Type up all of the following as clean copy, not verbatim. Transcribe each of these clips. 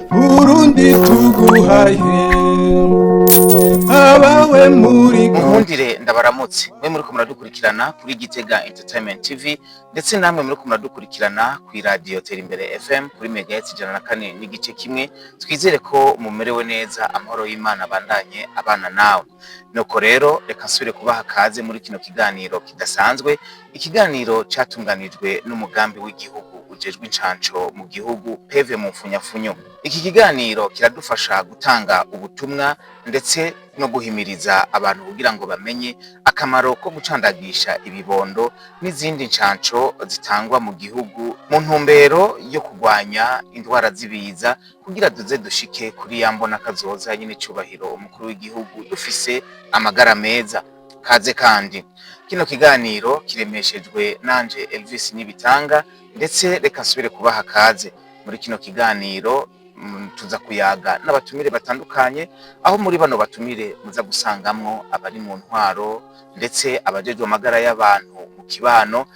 Burundi tuguhaye abawe muri. Munkundire ndabaramutse mwe muriko muradukurikirana kuri Gitega Entertainment TV, ndetse namwe muriko muradukurikirana kuri Radio Terimbere FM kuri megahertz 104.1. Twizere ko mumerewe neza, amahoro y'Imana abandanye abana nawe. Nuko rero reka nsubire kubaha kaze muri kino kiganiro kidasanzwe, ikiganiro catunganijwe n'umugambi w'igihugu ujejwe incanco mu gihugu, PEV mu mfunyafunyo. Iki kiganiro kiradufasha gutanga ubutumwa ndetse no guhimiriza abantu kugira ngo bamenye akamaro ko gucandagisha ibibondo n'izindi ncanco zitangwa mu gihugu mu ntumbero yo kurwanya indwara z'ibiza, kugira duze dushike kuri ya mbona kazoza nyene icubahiro umukuru w'igihugu dufise amagara meza. Kaze kandi, kino kiganiro kiremeshejwe nanje Elvis Nibitanga, ndetse reka nsubire kubaha kaze muri kino kiganiro. Tuza kuyaga n'abatumire batandukanye, aho muri bano batumire muza gusangamwo abari mu ntwaro, ndetse abajejwe amagara y'abantu mu kibano,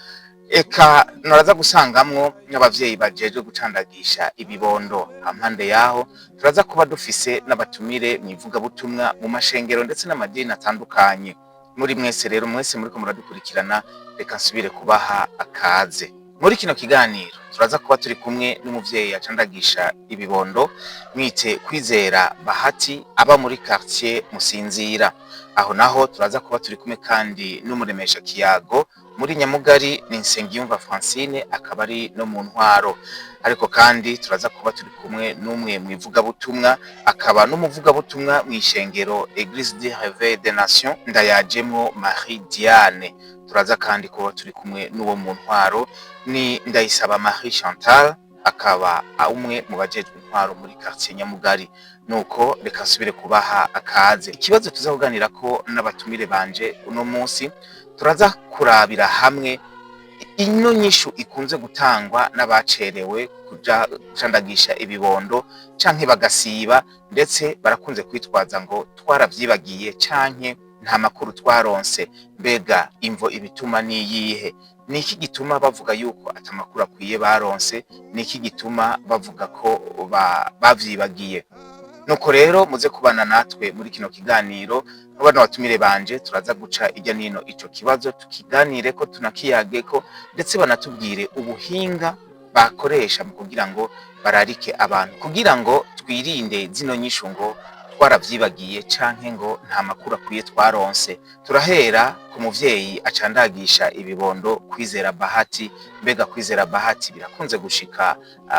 eka nuraza gusangamwo n'abavyeyi bajejwe gucandagisha ibibondo. Hampande yaho turaza kuba dufise n'abatumire mw'ivugabutumwa mu mashengero ndetse n'amadini atandukanye. Muri mwese rero, mwese muriko muradukurikirana, reka nsubire kubaha akaze muri kino kiganiro. Turaza kuba turi kumwe n'umuvyeyi acandagisha ibibondo, mwite Kwizera Bahati, aba muri quartier Musinzira. Aho naho turaza kuba turi kumwe kandi n'umuremesha kiyago muri Nyamugari, ni Nsengiyumva Francine, akaba ari no mu ntwaro. Ariko kandi turaza kuba turi kumwe n'umwe mu ivugabutumwa, akaba n'umuvugabutumwa mw'ishengero Eglise du Réveil des Nations, Ndayajemwo Marie Diane. Turaza kandi kuba turi kumwe n'uwo mu ntwaro, ni Ndayisaba Marie Chantal, akaba umwe mu bajejwe intwaro muri quartier Nyamugari. Nuko reka nsubire kubaha akaze. Ikibazo tuza kuganirako n'abatumire banje uno munsi, turaza kurabira hamwe ino nyishu ikunze gutangwa n'abacerewe kuja gucandagisha ibibondo canke bagasiba, ndetse barakunze kwitwaza ngo twaravyibagiye canke nta makuru twaronse. Mbega imvo ibituma niyihe? Ni iki gituma bavuga yuko ata makuru akwiye baronse? Ni iki gituma bavuga ko bavyibagiye? Nuko rero muze kubana natwe muri kino kiganiro. Bano batumire banje turaza guca irya nino ico kibazo, tukiganireko, tunakiyageko, ndetse banatubwire ubuhinga bakoresha mu kugira ngo bararike abantu, kugira ngo twirinde zino nyishu ngo twaravyibagiye canke ngo nta makuru akwiye twaronse. Turahera ku muvyeyi acandagisha ibibondo, Kwizera Bahati. Mbega Kwizera Bahati, birakunze gushika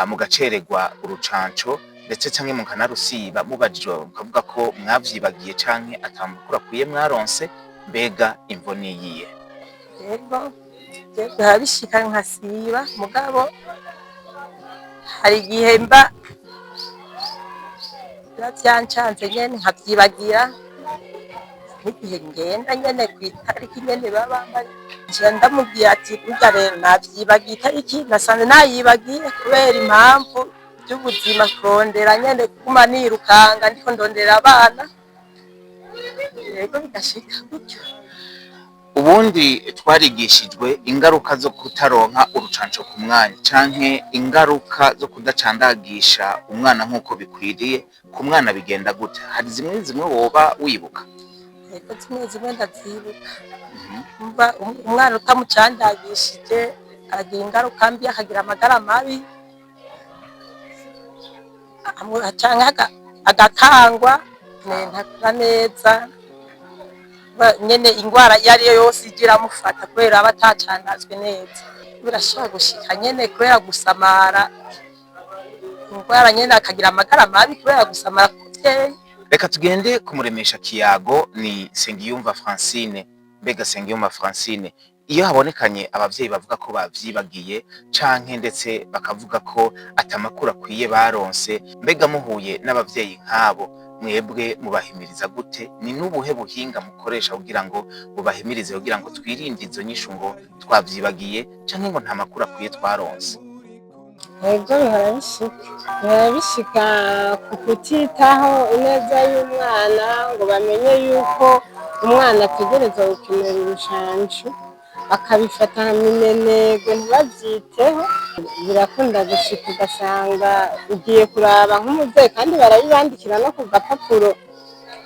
mugacererwa urucanco, ndetse canke mukanarusiba, mubajijwe mukavuga ko mwavyibagiye canke ata makuru akwiye mwaronse? Mbega imvo niyihe? Yego, biba bishika nkasiba, mugabo hari igihe mba biba vyancanze nyene nkavyibagira, nk'igihe ngenda nyene kw'itariki nyene baba nca ndamubwira ati: "Burya rero navyibagiye, itariki nasanze nayibagiye kubera impamvu vy'ubuzima, kurondera nyene, kuguma nirukanga ndiko ndondera abana." Yego, bigashika gutyo. Ubundi twarigishijwe ingaruka zo kutaronka urucanco ku mwanya, canke ingaruka zo kudacandagisha umwana nk'uko bikwiriye. Ku mwana bigenda gute? Hari zimwe zimwe woba wibuka? Yego, zimwe zimwe ndavyibuka. Umva, umwana utamucandagishije aragira ingaruka mbi, akagira amagara mabi, canke agakangwa, ntakura neza. Nyene ingwara iyo ariyo yose ije iramufata kubera aba atacandazwe neza. Birashobora gushika nyene kubera gusamara, ingwara nyene, akagira amagara mabi kubera gusamara k'umuvyeyi. Reka tugende kumuremesha kiyago, ni Nsengiyumva Francine. Mbega Nsengiyumva Francine, iyo habonekanye abavyeyi bavuga ko bavyibagiye canke ndetse bakavuga ko atamakuru akwiye baronse, mbega muhuye n'abavyeyi nk'abo, mwebwe mubahimiriza gute? Ni n'ubuhe buhinga mukoresha kugira ngo mubahimirize, kugira ngo twirinde izo nyishu ngo twavyibagiye canke ngo nta makuru akwiye twaronse? Ego, bihora bishika ku kutitaho ineza y'umwana, ngo bamenye yuko umwana ategerezwa gukenera urushanshu. Bakabifata nka minenegwe, ntibavyiteho. Birakunda gushika ugasanga ugiye kuraba nk'umuvyeyi, kandi barabibandikira no ku gapapuro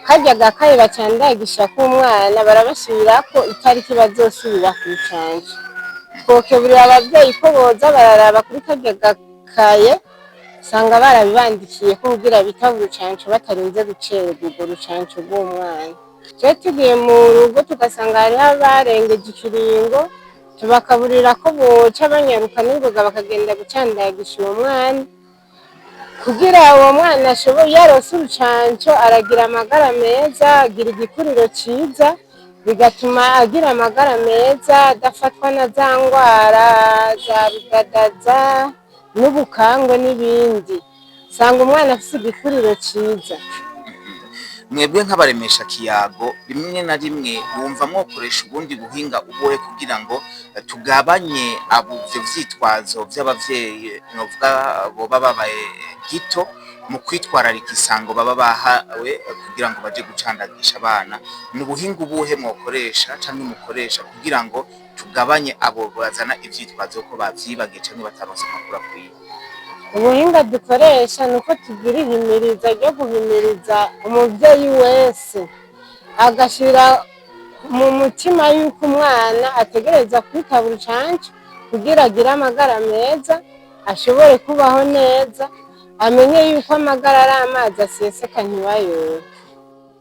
karya gakaye bacandagisha k'umwana, barabashirirako itariki bazosubira kw'icanja. Twokeburira abavyeyi ko boza bararaba kuri karya gakaye, usanga barabibandikiye ko, kugira bitabe urucanco batarinze gucererwa urwo rucanco rw'umwana. Twe tugiye mu rugo tugasanga hariho abarengeje ikiringo, tubakaburira ko boca banyaruka n'ingoga bakagenda gucandagisha uwo mwana, kugira uwo mwana ashobore, iyo aronse urucanco aragira amagara meza, agira igikuriro ciza, bigatuma agira amagara meza, adafatwa na za ngwara za rugadaza n'ubukangwe n'ibindi. Usanga umwana afise igikuriro ciza. Mwebwe nk'abaremesha kiyago, rimwe na rimwe wumva mwokoresha ubundi buhinga ubuhe kugira ngo tugabanye abo ivyo vyitwazo vy'abavyeyi, novuga boba babaye gito mu kwitwararika isango baba bahawe kugira ngo baje gucandagisha abana? Ni ubuhinga ubuhe mwokoresha canke mukoresha kugira ngo tugabanye abo bazana ivyitwazo ko bavyibagiye canke bataronse amakuru akwiye? Ubuhinga dukoresha ni uko tugira ihimiriza ryo guhimiriza umuvyeyi wese, agashira mu mutima yuko umwana ategereza kwitaba urucanco kugira agire amagara meza, ashobore kubaho neza, amenye yuko amagara ari amazi aseseka ntibayore.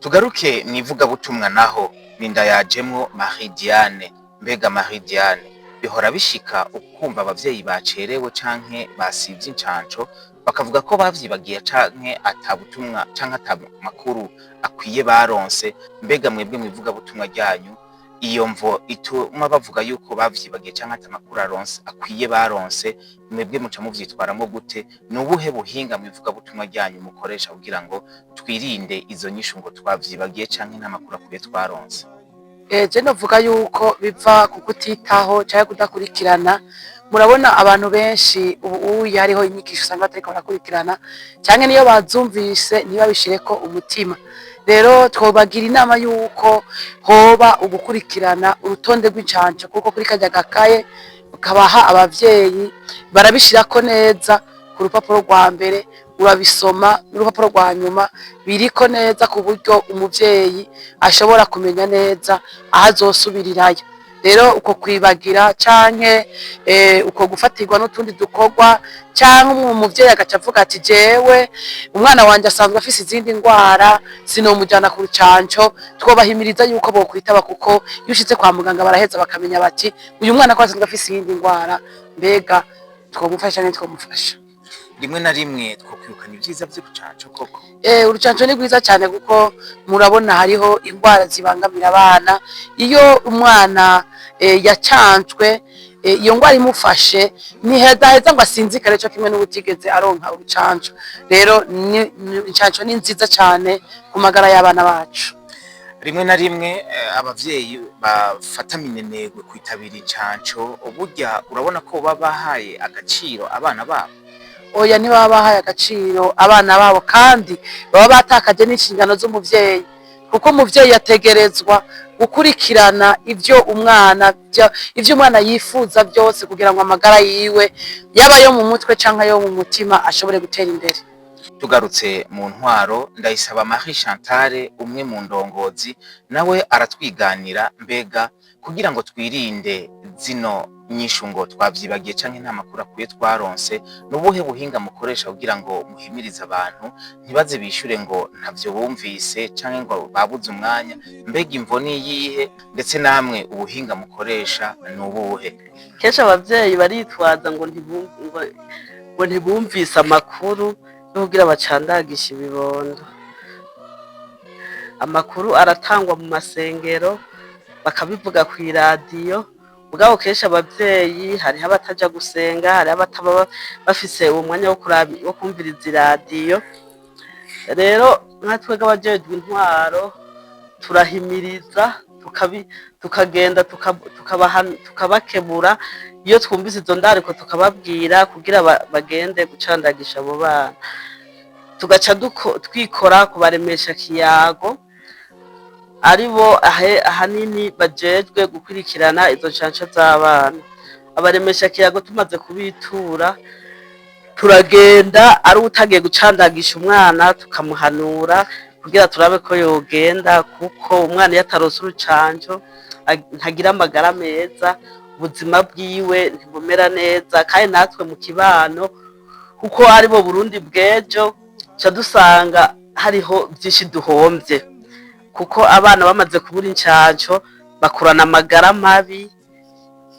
Tugaruke mu ivugabutumwa naho ni Ndayajemwo Marie Diane. Mbega Marie Diane, bihora bishika ukumva abavyeyi bacerewe canke basivye incanco bakavuga ko bavyibagiye canke ata butumwa canke ata makuru akwiye baronse? Mbega mwebwe mu ivugabutumwa ryanyu, iyo mvo ituma bavuga yuko bavyibagiye canke ata makuru aronse akwiye baronse, mwebwe muca muvyitwaramwo gute? Ni ubuhe buhinga mu ivugabutumwa ryanyu mukoresha kugira ngo twirinde izo nyishu ngo twavyibagiye canke nta makuru akwiye twaronse? Je novuga yuko biva ku kutitaho canke kudakurikirana. Murabona abantu benshi ubu uya hariho inyigisho usanga batariko barakurikirana, canke niyo bazumvise ntibabishireko umutima. Rero twobagira inama yuko hoba ugukurikirana urutonde rw'incanco, kuko kuri karya gakaye kabaha abavyeyi barabishirako neza. Ku rupapuro rwa mbere urabisoma, n'urupapuro rwa nyuma biriko neza, ku buryo umuvyeyi ashobora kumenya neza aho azosubirirayo. Rero uko kwibagira canke uko gufatirwa n'utundi dukorwa, canke umuvyeyi agaca avuga ati: "Jewe umwana wanje asanzwe afise izindi ndwara, sinomujana ku rucanco." Twobahimiriza yuko bokwitaba, kuko iyo ushitse kwa muganga baraheza bakamenya bati: "Uyu mwana ko asanzwe afise iyindi ndwara, mbega twomufasha canke twomufasha?" Rimwe na rimwe twokwirukana ivyiza vy'urucanco koko? Urucanco ni rwiza cyane, kuko murabona hariho indwara zibangamira abana. Iyo umwana yacancwe, iyo ndwara imufashe ntihedaheza ngo asinzikare co kimwe n'uwutigeze aronka urucanco. Rero incanco ni nziza cyane ku magara y'abana bacu. Rimwe na rimwe abavyeyi bafata minenegwe kwitabira incanco, burya urabona ko baba bahaye agaciro abana babo? Oya, ntibaba bahaye agaciro abana babo, kandi baba batakaje n'inshingano z'umuvyeyi, kuko umuvyeyi ategerezwa gukurikirana ivyo umwana yifuza byose, kugira ngo amagara yiwe, yaba ayo mu mutwe canke ayo mu mutima, ashobore gutera imbere. Tugarutse mu ntwaro, Ndayisaba Marie Chantal, umwe mu ndongozi, nawe aratwiganira. Mbega kugira ngo twirinde zino nyishu ngo twavyibagiye canke nta makuru akwiye twaronse, ni ubuhe buhinga mukoresha kugira ngo muhimirize abantu ntibaze bishure ngo ntavyo bumvise canke ngo babuze umwanya? Mbega imvo ni iyihe, ndetse namwe ubuhinga mukoresha ni ubuhe? Kenshi abavyeyi baritwaza ngo ntibumvise amakuru yo kugira bacandagishe ibibondo. Amakuru aratangwa mu masengero, bakabivuga kw'iradiyo, mugabo kenshi abavyeyi, hariho abataja gusenga, hariho abataba bafise uwo mwanya wo kumviriza iradiyo. Rero nka twebwe abajejwe intwaro turahimiriza, tukagenda tukabakebura iyo twumvise izo ndariko, tukababwira kugira bagende gucandagisha abo bana. Tugaca twikora kubaremesha kiyago. Ari bo ahanini bajejwe gukurikirana izo nshansha z'abana. Abaremesha kiyago tumaze kubitura, turagenda, ari utagiye gucandagisha umwana tukamuhanura kugira turabe ko yogenda, kuko umwana iyo ataronse urucanco ntagira amagara meza, ubuzima bwiwe ntibumera neza. Kandi natwe mu kibano, kuko aribo Burundi bw'ejo, ca dusanga hariho vyinshi duhomvye, kuko abana bamaze kubura incanco bakurana amagara mabi,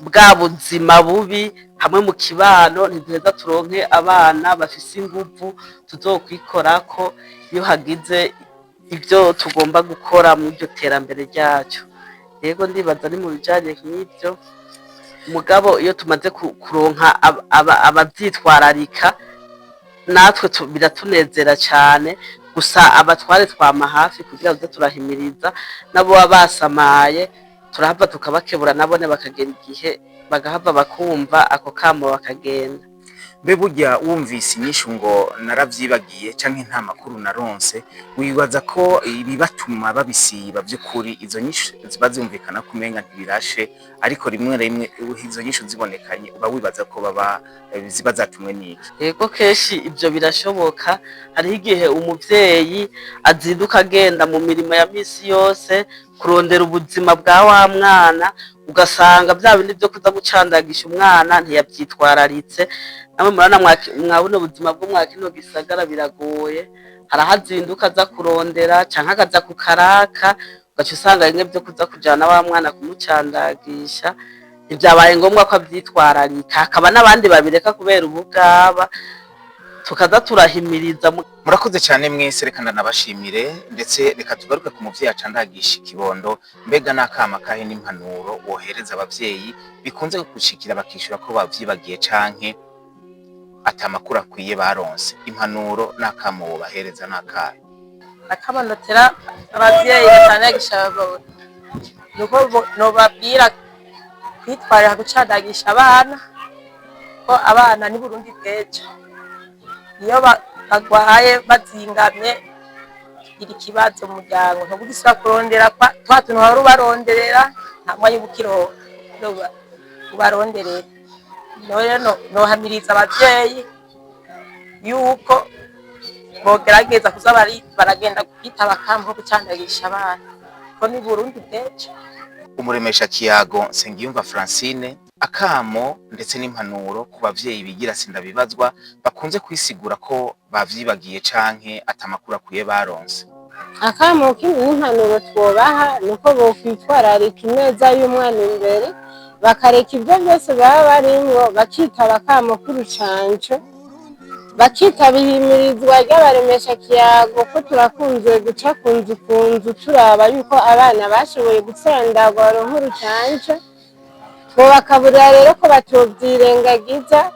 bwa buzima bubi. Hamwe mu kibano ntiduheza turonke abana bafise inguvu tuzokwikorako iyo hagize ivyo tugomba gukora muri iryo terambere ryacu. Rero ndibaza ni mu bijanye nk'ivyo. Mugabo iyo tumaze kuronka abavyitwararika, natwe biratunezera cane. Gusa abatware twama hafi kugira tuze turahimiriza, nabo baba basamaye turahava tukabakebura, nabone bakagera igihe bagahava bakumva ako kamo bakagenda. Mbe burya wumvise inyishu ngo naravyibagiye canke nta makuru naronse, wibaza ko ibibatuma babisiba vy'ukuri, izo nyishu ziba zumvikana ko umenga ntibirashe, ariko rimwe rimwe izo nyishu zibonekanye, uba wibaza ko baba ziba zatumwe n'iki? Yego, kenshi ibyo birashoboka. Hariho igihe umuvyeyi azinduka agenda mu mirimo ya misi yose kurondera ubuzima bwa wa mwana, ugasanga bya bindi byo kuza gucandagisha umwana ntiyabyitwararitse. Namwe murabona mwa buno buzima bwo mwa kino gisagara biragoye. Hari aho azinduka aza kurondera canke akaza ku karaka, ugaca usanga bimwe byo kuza kujana wa mwana kumucandagisha ntibyabaye ngombwa ko avyitwararika. Hakaba n'abandi babireka kubera ubugaba, tukaza turahimiriza. Murakoze cyane mwese, reka ndanabashimire. Ndetse reka tugaruke ku muvyeyi acandagisha ikibondo. Mbega n'akama kahe n'impanuro wohereza abavyeyi bikunze gushikira bakishura ko bavyibagiye canke ata makuru akwiye baronse? Impanuro n'akamo wobahereza n'akahe? Akamanotera abavyeyi bacandagisha abagabo nuko nobabwira kwitwarira gucandagisha abana, ko abana ni Burundi bw'ejo. Iyo bagwaye bazingamye, iri ikibazo mu muryango, ntubugisubira kurondera twa tuntu wahora ubaronderera, nta mwanya uba ukironka ubaronderera. None nohamiriza abavyeyi yuko bogerageza kuza baragenda kwitaba akamo ko gucandagisha abana, ko ni Burundi bw'ejo. Umuremesha kiyago Nsengiyumva Francine, akamo ndetse n'impanuro ku bavyeyi bigira sindabibazwa, bakunze kwisigura ko bavyibagiye canke atamakuru akwiye baronse. Akamo n'impanuro twobaha ni uko bokwitwararika ineza y'umwana imbere, bakareka ibyo byose baba barimwo, bakitaba akamo k'urucanco, bakitaba ihimirizwa ry'abaremesha kiyago, ko turakunze guca ku nzu ku nzu turaba yuko abana bashoboye gutsandagwa baronka urucanco. Twobakaburira rero ko batovyirengagiza,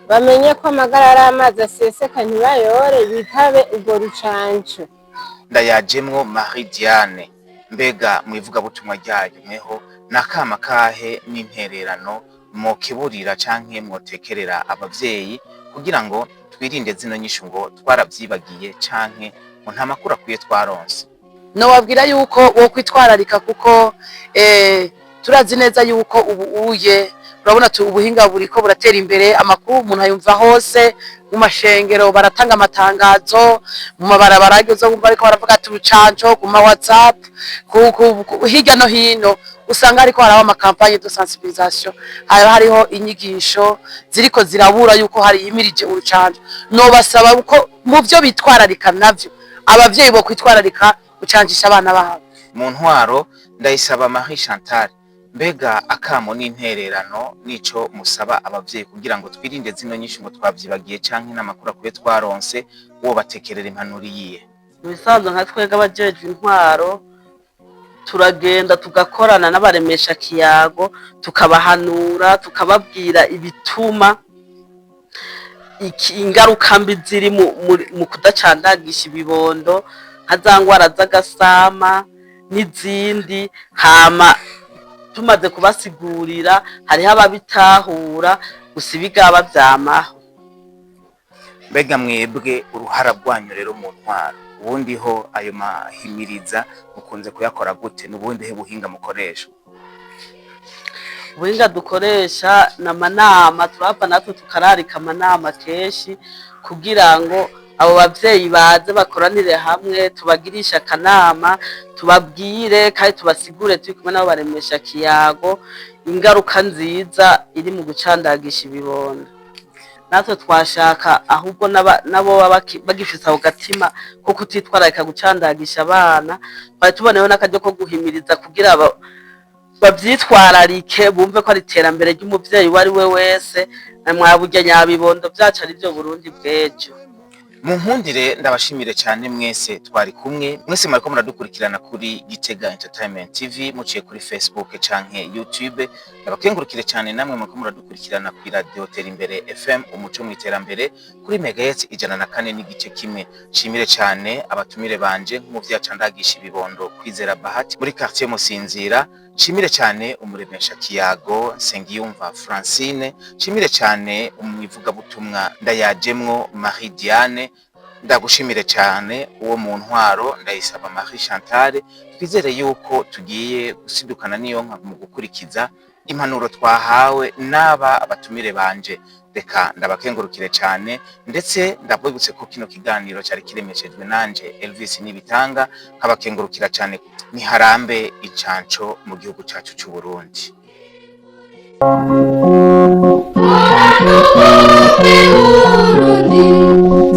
bamenye ko amagara ari amazi aseseka, ntibayore, bitabe urwo rucanco. Ndayajemwo Marie Diane, mbega mu ivugabutumwa ryayo mweho nakama kahe n'intererano mwokeburira canke mwotekerera abavyeyi kugira ngo twirinde zino nyishu ngo twaravyibagiye canke ngo nta makuru akwiye twaronse? Nobabwira yuko wo kwitwararika, kuko turazi neza yuko ubu uye urabona ubuhinga buriko buratera imbere, amakuru umuntu ayumva hose. Mu mashengero baratanga amatangazo, mu mabarabara ageze wumva ariko baravuga ati urucanco, ku ma WhatsApp, hirya no hino usanga hariko haraba ama campagne de sensibilisation, haba hariho inyigisho ziriko zirabura yuko hari yimirije urucanco. Nobasaba ko mu vyo bitwararika navyo, abavyeyi bo kwitwararika gucancisha abana babo. Mu ntwaro, Ndayisaba Marie Chantal, mbega akamo n'intererano nico musaba abavyeyi kugira ngo twirinde zino nyinshi ngo twavyibagiye canke n'amakuru akwiye twaronse, wo batekerera impanuro iyihe? Mu bisanzwe nka twebwe abajejwe intwaro turagenda tugakorana n'abaremesha kiyago, tukabahanura, tukababwira ibituma ingaruka mbi ziri mu kudacandagisha ibibondo, nka za ngwara z'agasama n'izindi. Hama tumaze kubasigurira, hariho ababitahura, gusa ibigaba vyamaho. Mbega mwebwe uruhara rwanyu rero mu ntwaro, ubundi ho ayo mahimiriza mukunze kuyakora gute? N'ubundi he buhinga mukoresha? Ubuhinga dukoresha ni amanama. Turahava natwe tukararika amanama kenshi kugira ngo abo bavyeyi baze bakoranire hamwe, tubagirishe akanama, tubabwire kandi tubasigure turi kumwe nabo baremesha kiyago ingaruka nziza iri mu gucandagisha ibibondo. Natwe twashaka ahubwo nabo baba bagifise ako gatima ko kutitwararika gucandagisha abana, twari tuboneyeho n'akaryo ko guhimiriza kugira bavyitwararike, bumve ko ari iterambere ry'umuvyeyi uwo ari we wese, na mwaburya nyabibondo vyacu ari vyo Burundi bw'ejo. Mu nkundire ndabashimire cyane mwese twari kumwe, mwese mwariko muradukurikirana kuri Gitega Entertainment TV muciye kuri Facebook canke YouTube. Ndabakengurukire cyane namwe mwariko muradukurikirana kuri Radio Terimbere FM, umuco mu iterambere, kuri megahertz 104.1. Nshimire cyane abatumire banje, nk'umuvyeyi acandagisha ibibondo Kwizera Bahati muri quartier Musinzira. Nshimire cyane umuremesha kiyago Nsengiyumva Francine. Nshimire cyane umwivugabutumwa Ndayajemwo Marie Diane. Ndagushimire cyane uwo mu ntwaro Ndayisaba Marie Chantal. Twizere yuko tugiye gusidukana n'iyo nka mu gukurikiza impanuro twahawe n'aba abatumire banje. Reka ndabakengurukire cyane, ndetse ndabwibutse ko kino kiganiro cyari kiremeshejwe nanje Elvis Nibitanga. Nkabakengurukira cyane. Niharambe icanco mu gihugu cyacu cy'u Burundi. Burundi.